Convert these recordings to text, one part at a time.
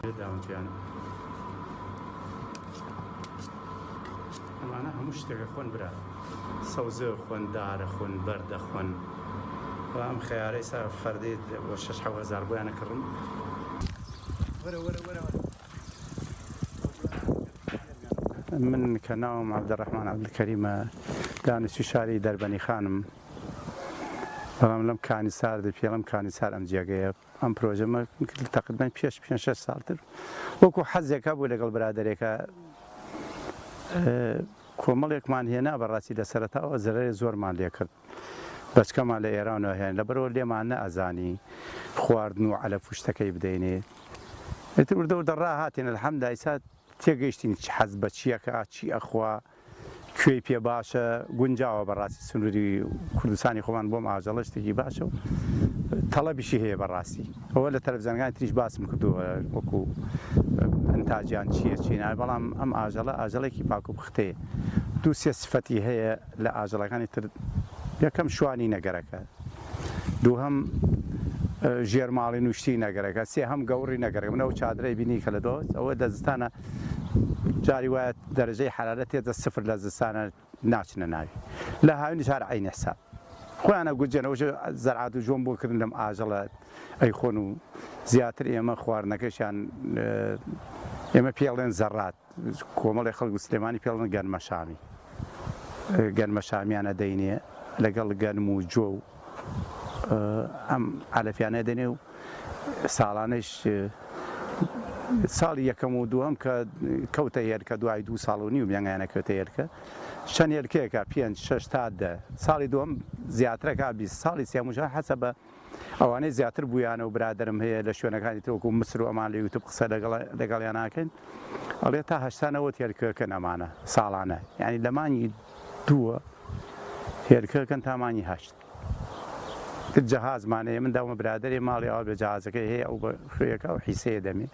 داوم پێیان. ئەمانە هەموو شتێکە خۆن برا. سەوزە خۆن، دارە خۆن، بەردە خۆن. و ئەم خەیارەی سا فەردەی بۆ شەش حەو هەزار بۆیانە کڕم. وەرە وەرە وەرە. من کە ناوم عەبدولڕەحمان عەبدولکەریمە، دانیشتووی شاری دەربەنیخانم، بەڵام لەم کانیسار دەپێڵم کانیسار ئەم جێگەیە ئەم پرۆژەمە تەقریبەن پێش پێ شەش ساڵتر وەکو حەزێک هەبوو لەگەڵ برادەرێکە کۆمەڵێکمان هێنا بەڕاستی لە سەرەتاوە زەرەرێ زۆرمان لێکرد بەچکەمان لە ئێرانەوە هێن لەبەرەوە لێمان نەئەزانی خواردن و عەلەف و شتەکەی بدەینێ ئیتر وردە وردە ڕاهاتین الحمدلله ئیسا تێگەیشتین چ حەز بە چیەکە چی ئەخوا کوێی پێ باشە گونجاوە بەڕاستی سنووری کوردستانی خۆمان بۆم ئاژەڵە شتێکی باشە و تەڵەبیشی هەیە بەڕاستی ئەوە لە تەلەفزیۆنەکانی تریش باسم کردووە وەکو ئەنتاجیان چییە چی نا بەڵام ئەم ئاژەڵە ئاژەڵێکی پاک و پختەیە دوو سێ سفەتی هەیە لە ئاژەڵەکانی تر یەکەم شوانی نەگەرەکە دووهەم ژێرماڵی نوشتی نەگەرەکە سێهەم گەوڕی نەگەرەکە من ئەو چادرەی بینی کە لە دۆست ئەوە لە زستانە جاری وایە دەرەجەی حەرارەت تێتە سفر لە زستانە ناچنە ناوی لە هاوینیش هەر عەینی حساب خۆیان ئەگوجێن ئەوش زەرعات و جۆم بۆ کردن لەم ئاژەڵە ئەیخۆن و زیاتر ئێمە خواردنەکەشیان ئێمە پێڵێن زەڕات کۆمەڵی خەڵک و سلێمانی پێڵن گەنمەشامی گەنمەشامیانە دەینێ لەگەڵ گەنم و جۆ و ئەم عەلەفیانە دەنێ و ساڵانەش ساڵی یەکەم و دووەم کە کەوتە هێلکە دوای دوو ساڵ و نیو میانگایانە کەوتە هێلکە چەند هێلکەیەکە پێنج شەش تا دە ساڵی دووەم زیاترەکە 20 ساڵی سێموشە حەسە بە ئەوانەی زیاتر بوویانە و برادرم هەیە لە شوێنەکانی تر وەکو مسر و ئەمان لە یوتوب قسە لەگەڵ لەگەڵیان ناکەین ئەڵێ تا هەشتا نەوەت هێلکەکەن ئەمانە ساڵانە یعنی لە مانگی دووە هێلکەکەن تا مانگی هەشت تر جەهازمان هەیە من داومە برادەرێ ماڵی ئاوا بێ جەهازەکەی هەیە ئەو بە خوێیەکە و حیسەیە دەمێ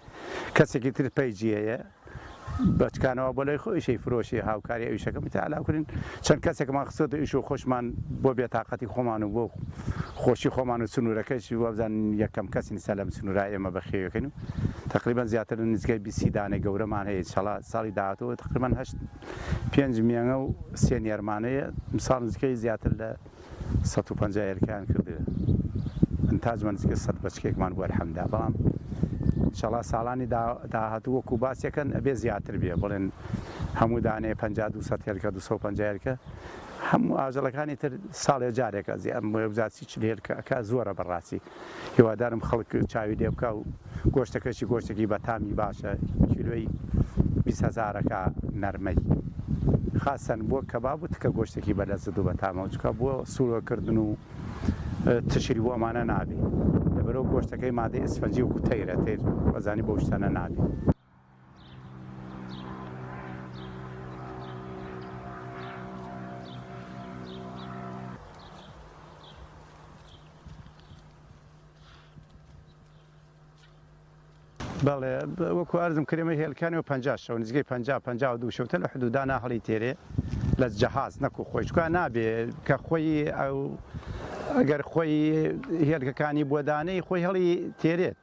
کەسێکی تر پەیجی هەیە بەچکانەوە بۆ لای خۆیشی فرۆشی هاوکاری ئەویشەکەم تا علاکرین چەند کەسێکمان خستۆتە ئیش و خۆشمان بۆ بێتاقەتی خۆمان و بۆ خۆشی خۆمان و سنوورەکەش وابزان یەکەم کەسین سا لەم سنوورا ئێمە بەخێوەکەین و تقریبا زیاتر لە نزیکەی 20 دانەی گەورەمان هەیە ئینشاڵا ساڵی داهاتوو تقریبا هەشت پێنج میانگە و سێ نێرمانەیە ساڵ نزیکەی زیاتر لە 150 هێلکەیان کردووە ئینتاجمان نزیکەی 100 بەچکێکمان بوو الحمدلله بەڵام ئینشاڵا ساڵانی داهاتوو وەکو باسیەکەن ئەبێ زیاتر بێ بڵێن هەموو دانەیە 50 200 هێلکە 250 هێلکە هەموو ئاژەڵەکانی تر ساڵێ جارێک ئەزی ئەم بۆیە چل هێلکە ئەکا زۆرە بەڕاستی هیوادارم خەڵک چاوی لێ بکا و گۆشتەکەشی گۆشتێکی بەتامی باشە کیلۆی 20 هەزارەکە نەرمەی خاسەن بۆ کەباب و تکە گۆشتێکی بەلەزت و بەتامە و چکە بۆ سوورەکردن و تشری بۆ ئەمانە نابێ لەبەرەوە گۆشتەکەی مادەی ئەسفەنجی وەکو تەیرە تەیر وەزانی بەو شتانە نابێ. بەڵێ وەکو ئەرزم کرد ئێمە هێلکانی و 50 شەو نزیکەی 50 52 شەوتە لە حدودانا هەڵی تێرێ لە جەهاز نەکو خۆی چکا نابێ کە خۆی ئەو ئەگەر خۆی هێلکەکانی بۆ دانەی خۆی هەڵی تێرێت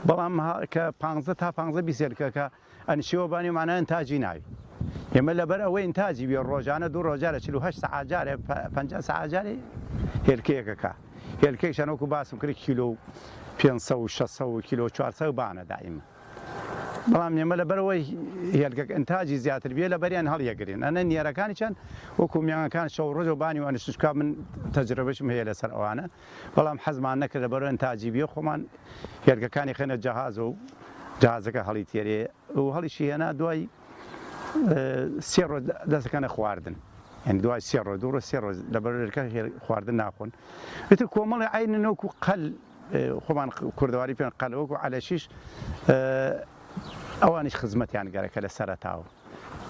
بەڵام کە 15 تا 15 20 هێلکەکە ئەنشیوە بانی معنای ئینتاجی ناوی ئێمە لەبەر ئەوەی ئینتاجی بێ ڕۆژانە دوو ڕۆژ جارێ 48 سەعات جارێ 50 سەعات جارێ هێلکەیەکەکە هێلکەیشان وەکو باسم کرد کیلۆ و 500 و 600 و کیلۆ 400 بانە دائیمە بەڵام ئێمە لەبەرەوەی هێلکەک ئینتاجی زیاتر بێ لەبەریان هەڵیەگرین ئەنە نێرەکانی چەند وەکو میانەکان شەو ڕۆژ و بانی و ئەنشتشکا من تەجربەشم هەیە لەسەر ئەوانە بەڵام حەزمان نەکرد لەبەر ئینتاجی بێ خۆمان هێلکەکانی خەینە جەهاز و جەهازەکە هەڵی تێرێ و هەڵیشی هێنا دوای سێ ڕۆژ دەستەکەنە خواردن یعنی دوای سێ ڕۆژ دوو ڕۆژ سێ ڕۆژ لەبەر هێلکە خواردن ناخۆن ئیتر کۆمەڵی عینن وەکو قەل خۆمان کوردەواری پێن قەل وەکو عەلەشیش ئەوانیش خزمەتیان گەرەکە لە سەرەتاوە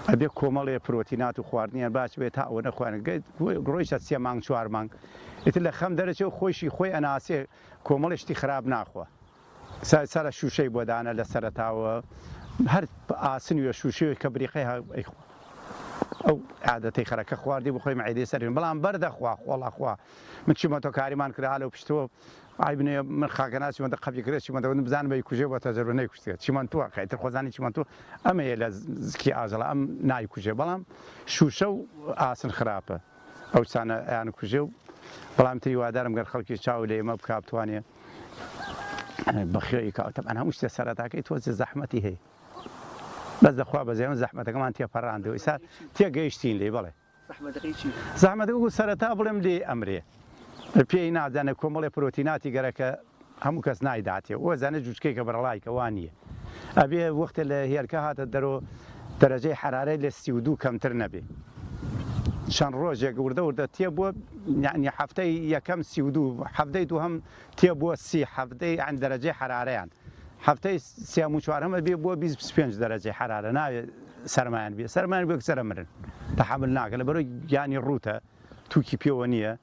ئەبێ کۆمەڵێ پرۆتینات و خواردنیان باش بێت تا ئەوە نەخوارن ڕۆیشتە سێ مانگ چوار مانگ ئیتر لە خەم دەرەچێ و خۆیشی خۆی ئەناسێ کۆمەڵێ شتی خراپ ناخوا سەرە شوشەی بۆ دانە لە سەرەتاوە هەر ئاسن وێ شوشەیە کە بریقەی ئەیخوا ئەو عادەتەی خەرەکە خواردی بخۆی مەعیدەی سەرین بەڵام بەردەخوا خۆڵەخوا من چیمەتۆ کاریمان کرا لەو پشتەوە. عیب نیە من خاکەناس چیمەنتە قەپی کرێ چیمەنتە وتم بزانم ئەیکوژێ بۆ تەجربە نەیکوشتگە چیمەنتووە کە ئیتر خۆزانی چیمەنتوو ئەمەیە لە زکی ئاژەڵە ئەم نایکوژێ بەڵام شوشە و ئاسن خراپە ئەو شتانە ئەیان کوژێ و بەڵام تر هیوادارم گەر خەڵکی چاو لە ئێمە بکا بتوانێ بەخێوی کا تەبعەن هەموو شتێ سەرەتاکەی تۆزێ زەحمەتی هەیە بەس دەخوا بەزێ زەحمەتەکەمان تێپەڕاندەوە ئیسا تێگەیشتین لێی بەڵێ زەحمەتەکەی چی بوو؟ زەحمەتەکە وەکو سەرەتا بڵێم لێی ئەمرێ پێی نازانێ کۆمەڵێ پرۆتیناتی گەرەکە هەموو کەس نایداتێ و زانێ جوچکەیکە بەرەڵای کە وا نییە ئەبێ وەختێ لە هێلکە هاتە دەرۆ دەرەجەی حەرارەی لە 32 کەمتر نەبێ چەند ڕۆژێک وردە وردە تێ بووە یعنی هەفتەی یەکەم 32 هەفتەی دووهەم تێ بووە سی هەفتەی یعنی دەرەجەی حەرارەیان هەفتەی سێم و چوارەم ئەبێ بۆ 25 دەرەجەی حەرارە ناوێ سەرمایان بێ سەرمایان بێ سەرە مرن تەحەمول ناکەن لەبەرەوەی گیانی ڕووتە تووکی پێوە نییە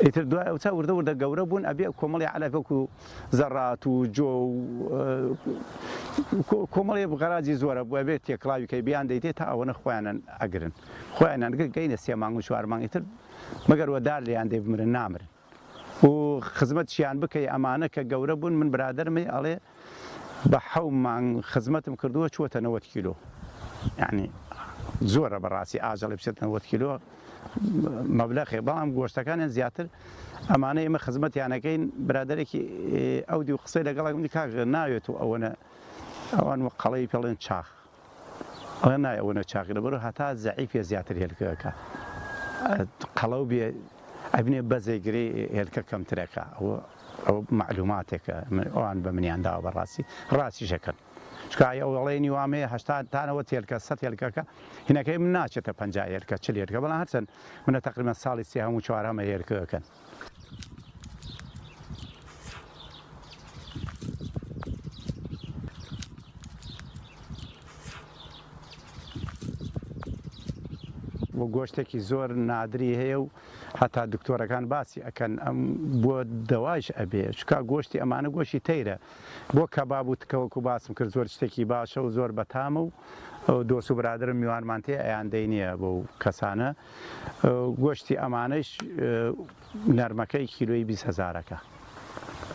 ئیتر دوای ئەوچا وردە وردە گەورە بوون ئەبێ کۆمەڵی عەلەف وەکو زەڕات و جۆ و کۆمەڵی غەراجی زۆرە بوو ئەبێ تێکڵاوی کەی بیان دەیتێ تا ئەوەنە خۆیانن ئەگرن خۆیانیان گەینە سێ مانگ و چوار مانگ ئیتر مەگەر وەدار لێیان دەی بمرن نامرن و خزمەتشیان بکەی ئەمانە کە گەورە بوون من برادەرم هەیە ئەڵێ بە حەو مانگ خزمەتم کردووە چووەتە 90 کیلۆ یعنی زۆرە بەڕاستی ئاژەڵی بچێت 90 کیلۆ مەبلەخێ بەڵام گۆشتەکانیان زیاتر ئەمانە ئێمە خزمەتیانەکەین برادێکی ئەو دی و قسەی لەگەڵ کاک ناوێت و ئەوەنە ئەوان وە قەڵەی پێڵێن چاخ ئەڵێ نایە ئەوەنە چاقی لەبەرو هەتا زەعیفە زیاتر هێلکەکە قەڵەو بێ ئەبنێ بەزێ گرێ هێلکە کەمترەکە ئەوە ئەوە معلوماتێکە ئەوان بە منیان داوە بەڕاستی ڕاستیشەکەن چونکە ئەو ئەڵێنی وام هەیە هەشتا تانەوە تێلکە سەد هێلکەکە هینەکەی من ناچێتە پەنجا هێلکە چل هێلکە بەڵام هەرچەند منە تقریبا ساڵی سێهەم و چوارهەمە هێلکەکەن. و گۆشتێکی زۆر نادری هەیە و هەتا دکتۆرەکان باسی ئەکەن ئەم بۆ دەوایش ئەبێ چکا گۆشتی ئەمانە گۆشتی تەیرە بۆ کەباب و تکە وەکو باسم کرد زۆر شتێکی باشە و زۆر بەتامە و دۆست و برادرم میوانمان تێ ئەیان دەینیە بۆ کەسانە گۆشتی ئەمانەش نەرمەکەی کیلۆی 20 هەزارەکە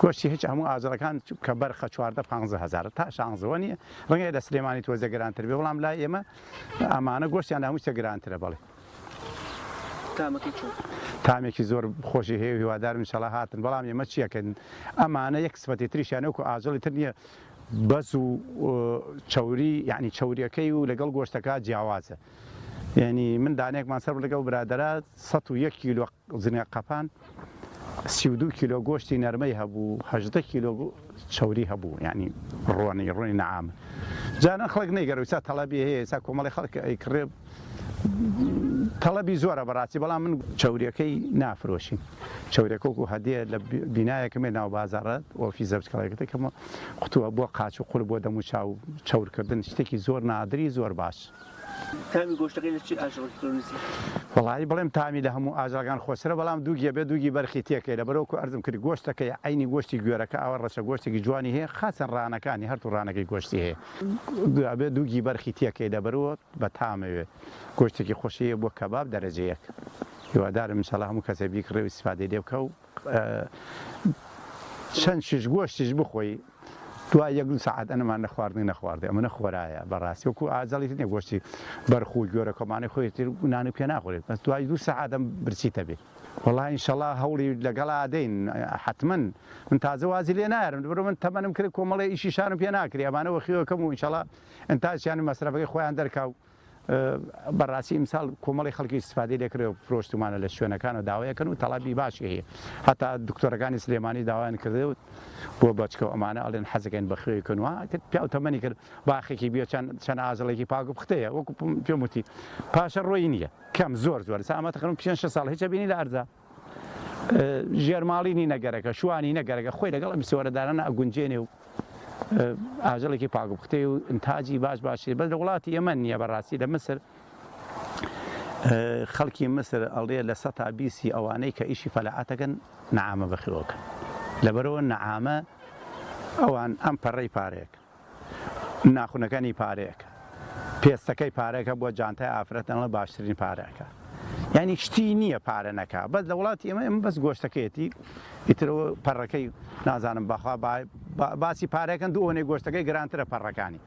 گۆشتی هیچ هەموو ئاژەڵەکان کە بەرخە 14 15 هەزار تا شانزەوە نییە ڕەنگە لە سلێمانی تۆزە گرانتر بێ بەڵام لای ئێمە ئەمانە گۆشتیان لە هەموو شتێک گرانترە بەڵێ. تامەکەی چۆن؟ تامێکی زۆر خۆشی هەیە و هیوادارم ئینشەڵا هاتن بەڵام ئێمە چیەکەن ئەمانە یەک سفەتی تریشیان وەکو ئاژەڵی تر نییە بەز و چەوری یعنی چەوریەکەی و لەگەڵ گۆشتەکە جیاوازە یعنی من دانەیەکمان سەر لەگەڵ برادەرا 101 کیلۆ زنێ قەپان 32 کیلۆ گۆشتی نەرمەی هەبوو 18 کیلۆ چەوری هەبوو یعنی ڕۆنی ڕۆنی نەعام جاران خەڵک نەیگەڕی ئێستا تەڵەبی هەیە ئێستا کۆمەڵی خەڵک ئەیکڕێ تەڵەبی زۆرە بەڕاستی بەڵام من چەوریەکەی نافرۆشین چەوریەکە وەکو هەدیە لە بینایەکم ناو بازاڕە ئۆفیسە بچکەڵێکەکەم قوتووە بۆ قاچ و قول بۆ دەم و چاو چەورکردن شتێکی زۆر نادری زۆر باش. تامی گۆشتەکەی لە چ ئاژەڵێکی ترەوە نزیکە؟ وەڵایی بڵێم تامی لە هەموو ئاژەڵەکان خۆشترە بەڵام دووگیە بێ دووگی بەرخی تێکەی لەبەرەوەکو ئەرزم کرد گۆشتەکەی عەینی گۆشتی گوێرەکە ئاوا ڕەشە گۆشتێکی جوانی هەیە خاسەن ڕانەکانی هەردوو ڕانەکەی گۆشتی هەیە ئەبێ دووگی بەرخی تێکەی لەبەرەوە بەتامەوێ گۆشتێکی خۆشی هەیە بۆ کەباب دەرەجە یەک هیوادارم انشاءاللە هەموو کەسێ بیکڕێ و ئیستیفادەی لێ بکا و چەند شیش گۆشتیش بخۆی دوای یەک دوو سەعات ئەنەمان نەخواردنی نەخواردێ ئەمە خۆرایە بەڕاستی وەکو ئاجەڵی تر نیە گۆشتی بەرخ و گوێرەکەمانەی خۆی تر نان پێ ناخورێت بەس دوای دوو سەعات ئەم برسیتە بێ وەڵا ئینشەڵا هەوڵی لەگەڵا دەین حەتمەن من تازە وازی لێ نایەرم لەبەرئەوە من تەمەنم کرد کۆمەڵێ ئیشی شانم پێ ناکرێ ئەمانە وەخیوەکەم و ئینشەڵا ئینتاجیان و مەسرەفەکەی خۆیان دەرکا و بەڕاستی ئیمساڵ کۆمەڵی خەڵکی ئیستفادەی لێکرد و فرۆشتومانە لە شوێنەکان و داوایەکەن و تەڵەبی باشی هەیە هەتا دکتۆرەکانی سلێمانی داوایان کرد و بۆ بەچکە و ئەمانە ئەڵێن حەزەکەین بە خوێی کەن و پیاو تەمەنی کرد باخێکی بێ چەند چەند ئاژەڵێکی پاک و پختەیە وەکو پێم وتی پاشە ڕۆی نییە کەم زۆر زۆر سا ئەمە تەقریبا پێنج شەش ساڵ هیچ بینی لە ئەرزا ژێرماڵینی نەگەرەکە شوانی نەگەرەکە خۆی لەگەڵ ئەم سێوەرەدارانە ئەگونجێنێ و ئاژەڵێکی پاک و پختەی و ئینتاجی باش باشی بەس لە وڵاتی ئێمە نییە بەڕاستی لە مسر خەڵکی مسر ئەڵێ لە سەتا بیسی ئەوانەی کە ئیشی فەلاعەتەکەن نەعامە بەخێوەکەن لەبەرەوە نەعامە ئەوان ئەم پەڕەی پارەیەک ناخونەکانی پارەیەکە پێستەکەی پارەکە بۆ جانتای ئافرەتان باشترین پارەکە. یعنی شتی نییە پارە نەکا بەس لە وڵاتی ئێمە ئێمە بەس گۆشتەکەیەتی ئیترەوە پەڕەکەی نازانم بەخوا باسی پارەکەن دوو ئەوەنەی گۆشتەکەی گرانترە پەڕەکانی.